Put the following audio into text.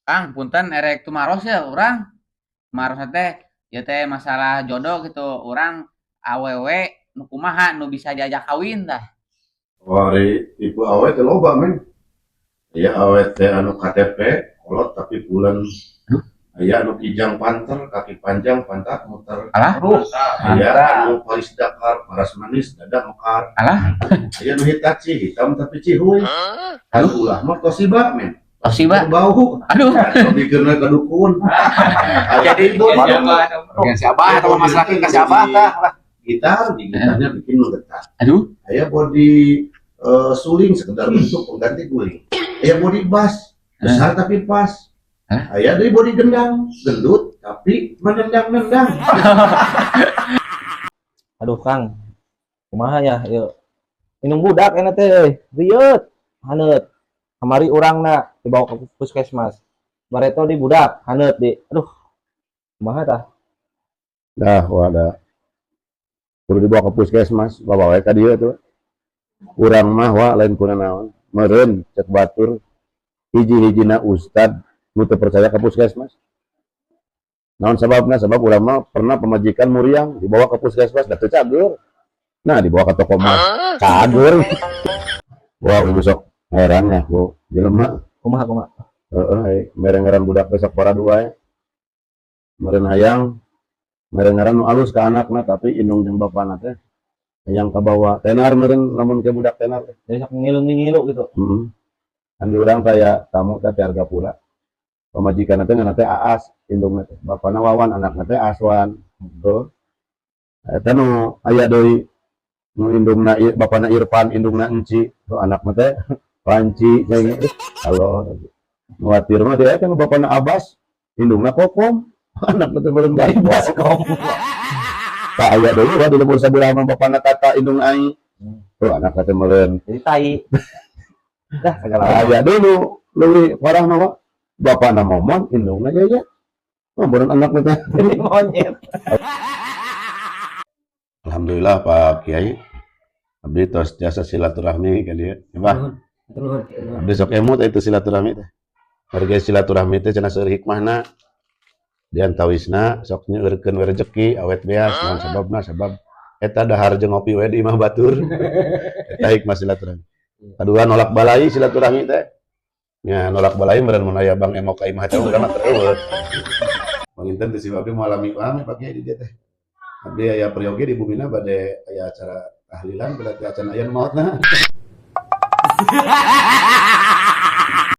Kang, punten erek tumaros ya urang. Tumaros teh ieu teh masalah jodoh gitu. Urang awewe nu kumaha nu bisa diajak kawin tah? Oh, ari tipe awewe teh loba, men. Aya awewe teh anu KTP kolot tapi pulen. Aya anu kijang panter, kaki panjang, pantat muter. Alah. Aya anu Paris Dakar, paras manis, dada mekar. Alah. Aya nu Hitachi, hitam tapi cihuy. Anu ulah mah Toshiba, men. Toshiba. Bau. Aduh. Bikinna ka dukun. Jadi Bagian si Abah atau masalah ka si Abah tah lah. Gitar, di gitarnya bikin menggetar. Aduh. Aya body suling, sekedar bentuk pengganti guling. Aya body bass, besar tapi pas. Hah? Aya deui body gendang, gendut tapi menendang-nendang. Aduh, Kang, kumaha ya, yuk. Indung budak enak teh, euy. Rieut, haneut. Kamari urangna dibawa ke puskesmas. Bareto di budak, haneut di. Aduh, kumaha tah? Dah, wah ada. Kudu dibawa ke puskesmas, bawa wae ka dieu tuh. Urang mah, wa, lain kuna naon. Meureun cek batur hiji-hijina ustad nu teu percaya ke puskesmas. Naon sababna? Sabab urang mah pernah pamajikan muriang dibawa ke puskesmas da teu cager. Nah, dibawa ke toko emas, cager. Wah, ibu sok heran ya, Bu. Jelema. Kumaha, kumaha? Heeh, mere ngaran budak besok para dua ya. Meureun hayang mere ngaran nu alus ka anakna, tapi indung jeung bapana teh hayang kabawa tenar meureun lamun ke budak tenar teh. Jadi sok ngilu-ngilu gitu. Heeh. Kan di urang kaya tamu teh harga pula. Pamajikan teh ngaranna teh Aas, indungna teh. Bapana Wawan, anakna teh Aswan. Tuh. Eta nu aya deui nu indungna bapana Irfan, indungna Enci. Tuh anakna teh Panci cai. Kalau khawatir mah dia kan bapana Abbas, indungna Kokom, anakna teh meureun Abbas kom. Tak aya deui wa di lembur sabelah mah bapana Tata, indungna Ai. Tuh anakna teh meureun Jadi tai. Dah segala. Aya deui nu leuwih parah mah, Pak. Bapana Momon, indungna Yaya. Oh, meureun anakna teh. Jadi monyet. Alhamdulillah, Pak Kiai. Abdi tos jasa silaturahmi ka dieu. Bah, abdi sok emut itu silaturahmi teh. Harga silaturahmi teh cenah seueur hikmahna. Di antawisna sok nyeueurkeun we rezeki awet beas. Naon sababna? Sabab eta dahar jeung ngopi we di imah batur. Eta hikmah silaturahmi. Kadua, nolak balai silaturahmi teh. Nya nolak balai meureun mun aya bang emok ka imah teh urang mah tereuweut. Panginten teh si abdi moal lami-lami, Pak Kiai, di dieu teh. Abdi aya peryogi di bumina, bade aya acara tahlilan, berarti acan aya nu maotna.